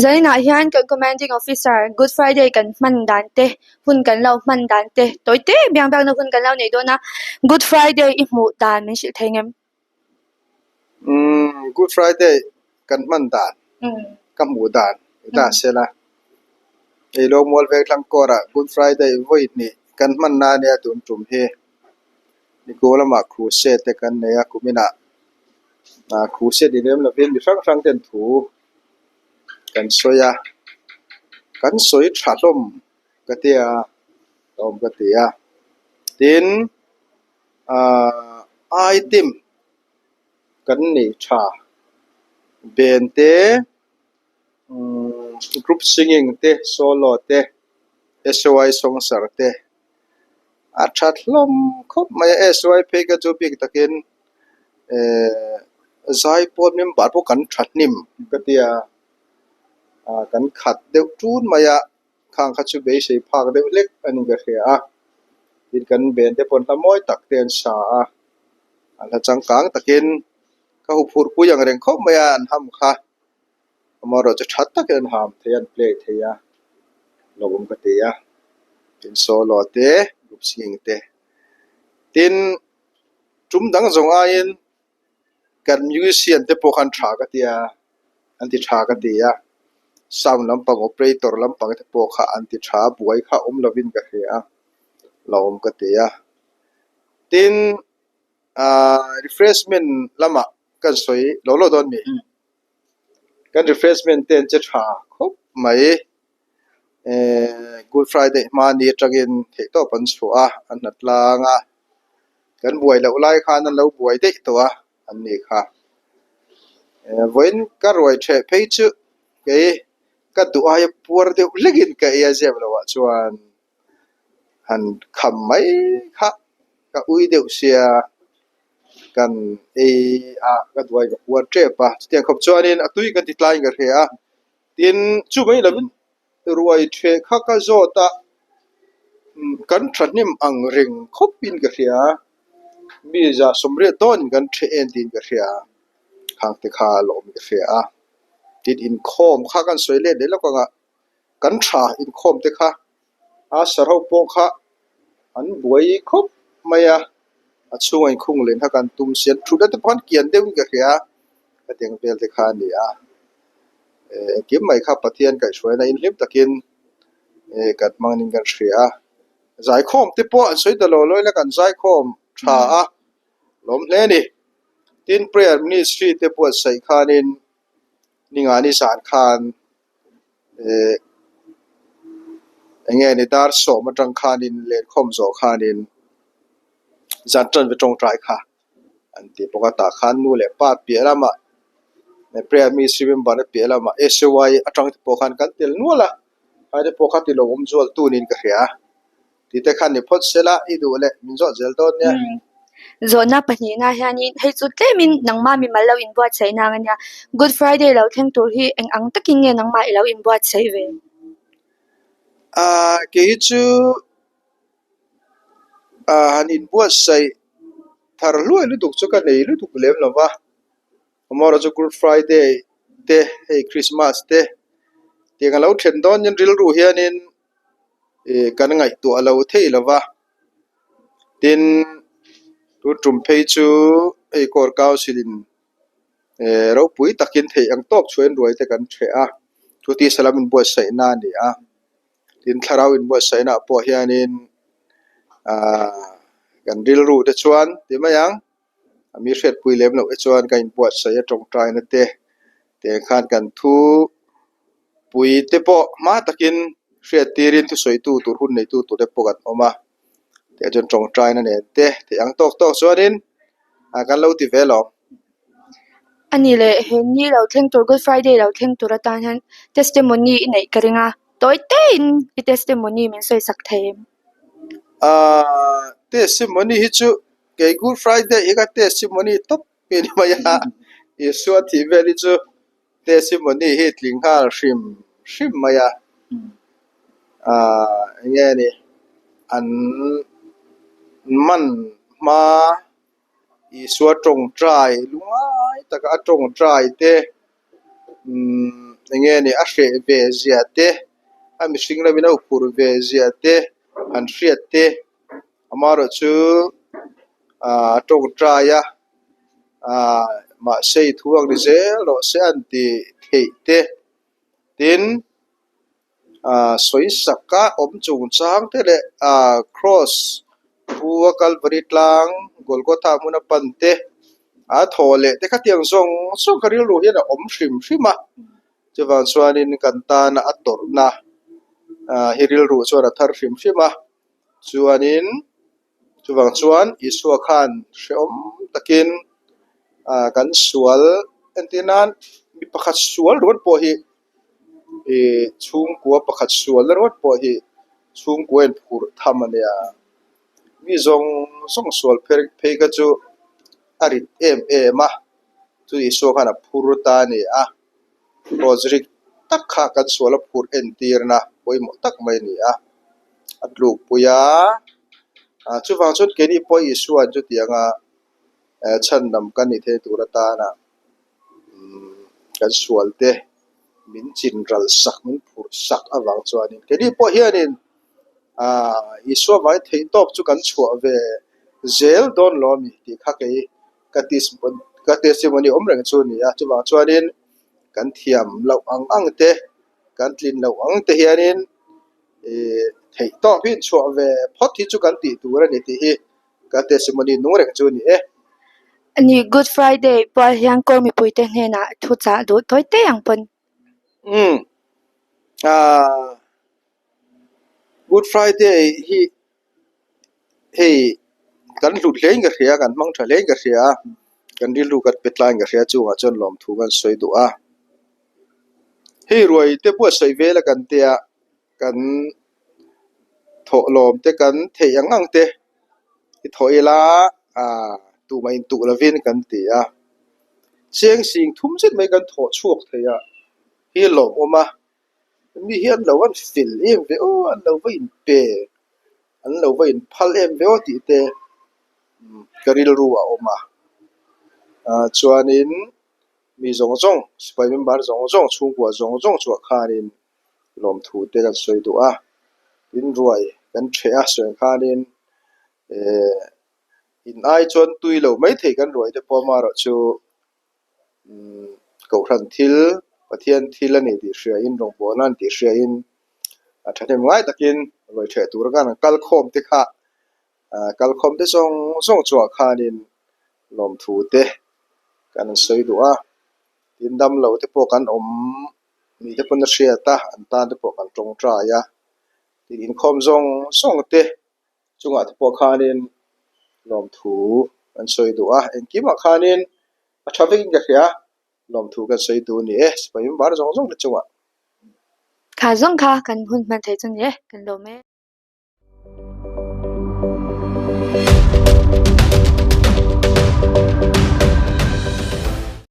Zainah hian kan commanding officer Good Friday kan hman dan te hun kan lo hman dan te tawi te biang biakna hun kan lo nei dawn a Good Friday i hmuh dan min hrilh thei ngem? Umm Good Friday kan hman dan ka hmuh dan i ta sela ei lo mual vek thlang kawrah Good Friday vawi hnih kan hman na ania tun tum hi Nikum lamah crusade te kan nei a kuminah crusade ni lem lovin mi hrang hrang ten thu kan sawi a kan sawi tha hlawm ka tia ka awm ka ti a tin ahh item kan nei tha ben te umm group singing te solo te SY sawngsar te a that hlawm khawp mai a SY phei kha chu bik takin ehh zaipawl member pawh kan thahnem ka tia ah kan khat deuh tun mai a khang kha chu beisei phak deuh hlek a ni ka hria a tin kan ben te pawh an hla mawi tak te an sa a an hla changkang takin ka huphurh pui ang reng khawp mai a an ham kha amaherawhchu chu tha takin an ham thei a an play thei a lawmawm ka ti a tin solo te group singing te tin tum dang zawng aiin kan musician te pawh khan tha ka ti a an ti tha ka ti a sound lampang operator lampang te pawh kha an ti tha a buai kha awm lovin ka hria a lawmawm ka ti a tin ahh refreshment lamah kan sawi lo lo dawn mi kan refreshment te an che tha khawp mai ehh good friday hmani atangin theihtawp an chhuah a an hna tlang a kan buai loh lai khan an lo buai daih tawh a an ni kha ehh vawiin ka ruai theh phei chu kei ka duh aia puar deuh hlekin ka ei a zep loh ah chuan han kham mai kha ka ui deuh sia kan ei a ka duai ka puar tep a chutiang khawp chuanin a tui kan ti tlaiin ka hria a tin chu mai lovin ruai theh kha ka zawt a kan thahnem ang reng khawpin ka hria mi za sawmriat dawnin kan theh en tiin ka hria khang te kha a lawm ka hria a tin inkhawm kha kan sawi let leh lawk ang a kan tha inkhawm te kha a sarho pawh kha an buai khawp mai a a chhungah inkhung len kha kan tum si an thutna te pawh khan kian deuhin ka hria a hetiang vel te kha a ni a eh engkim mai kha Pathian kaihhruaina inhlim takin eh kan hmangin kan hria a zaikhawm te pawh an sawi ta lo lawi la kan zaikhawm tha a lawm hle a ni tin prayer ministry te buatsaih khanin ningani zan khan. eh eng nge ni dar sawm atang khanin lenkhawm zawh khanin zan tan ve tawngtai kha an ti bawk a tah khan nu leh pa piah lamah prayer ministry member te piah lamah SAY atang te pawh khan kan tel nual a hai te pawh kha ti lo awm zual tun in ka hria. Tih te khan ni phawt sela i duh leh min zawh zel dawn nia. Zawhna pahnihna hianin hei chu tlemin nangmah mimal lo inbuatsaih nang a nia. Good Friday lo thleng tur hi eng ang takin nge nangmah i lo inbuatsaih ve? Aaa kei hi chu aaa han inbuatsaih thar hluai lutuk chu ka nei lutuk lem lo va. Tomorrow chu Good Friday te hei Christmas te tiang a lo thlen dawn hian rilru hianin ih kan ngaihtuah lo thei lo va tin tun tum phei chu hei court council in eh ropui takin theih ang tawk chhuahin ruai te kan hreh a chu tisa lam inbuatsaih na a ni a tin thlarau inbuatsaih na ah pawh hianin ahh kan rilru te chuan ti mai ang. A mi hriatpui lem loh te chuan ka inbuatsaih a tawngtaina te tiang khan kan thu pui te pawh hma takin hriat tirin thusawitu tur hun neitu tur te pawh kan awm a tiang chuan tawngtaina nen te theih ang tawk tawk chuanin ah kan lo ti ve lawm. A ni leh he ni lo thleng tur Good Friday lo thleng tur atan hian testimony i neih ka ring a tawi tein i testimony min sawisak thei em? Aaa testimony hi chu Kei Good Friday hi ka testimony tawp hi ni mai a, Isua thih vel hi chu testimony hi tling nghal hrim hrim mai a, aah eng nge ni an man hma Isua tawngtai lungai taka a tawngtai te umm. Enge ni a hreh ve zia te, a mihring lamin a uphur ve zia te han hriat te, amaherawhchu a tawngtai a, mahse i thu ang ni zel rawh se an ti theih te, tin sawi sak a awm chungchang te leh cross pu a Kalvari tlang Golgotha hmun a pan te a thaw leh te khatiang zawng zawng kha rilru hian a awm hrim hrim a, chuvang chuanin kan tana a tawrhna hi rilru chuan a thar hrim hrim a, chuanin chuvang chuan Isua khan hrehawm takin kan sual entir nan mi pakhat sual ringawt pawh hi Ih chhungkua pakhat sual ringawt pawh hi chhungkua in phurh tham a nia. Mi zawng zawng sual pher phei kha chu a rit em em a, chu Isua khan a phur ta a ni a. Rosary tak kha kan sual a phurh entirna pawimawh tak mai a ni a, a tlukpui a. Chuvang chuan keini pawh Isua'n chutianga chhandam kan nih theih tur atana kan sual te min chin ral sak min phurh sak avang chuanin keini pawh hianin aaa Isua vai theih tawk chu kan chhuah ve zel dawn lo a ni tih kha kei ka ka testimony awm reng chu a ni a chuvang chuanin kan thiam loh ang ang te kan tlin loh ang te hianin ihh theih tawk hi inchhuah ve phawt hi chu kan tih tur a ni tih hi. Ka testimony nung reng chu a ni e. Ani Good Friday pual hian kawr mipuite hnenah thu chah duh tawi te ang pawn. Umm. Aaa Good Friday hi hei kan hlut hlein ka hria, kan hmang tha hlein ka hria, kan rilru kan pe tlaiin ka hria chungah chuan lawmthu kan sawi duh a. Hei ruai te buatsaih vel a kan tia. Kan thawhlawm te kan theih ang ang te i thawh ila ah tumah intuh lovin kan ti a, cheng sing thum zet mai kan thawh chhuak thei a hi lawmawm a, mi hi an lo an fel em ve aw, an lo va inpe, an lo va inphal em ve aw tih te ka rilru a awm a, ah chuanin mi zawng zawng sipai member zawng zawng chhungkua zawng zawng chhuah khanin. lawmthu te kan sawi duh a, tin ruai kan ṭheh a sawi ang khanin eh in ai chuan tui lo maithei kan ruai te pawh amaherawhchu umm kohhran thil Pathian thil a ni tih hriain rawngbawlna a ni tih hriain a ṭhahnem ngai takin ruai ṭheh tur khan an kal khawm te kha ah kal khawm te zawng zawng chhuah khanin lawmthu te kan sawi duh a, tin damlo te pawh kan awm. Mi te pawn a hriat a, an tan te pawh kan tawngtai a, tin inkhawm zawng zawng te chungah te pawh khanin lawmthu kan sawi duh a, engkimah khanin a tha vekin ka hria, lawmthu kan sawi duh a ni e, sipai member zawng zawng te chungah. Kha zawng kha kan hun hman thei chu ni e, kan lawm e.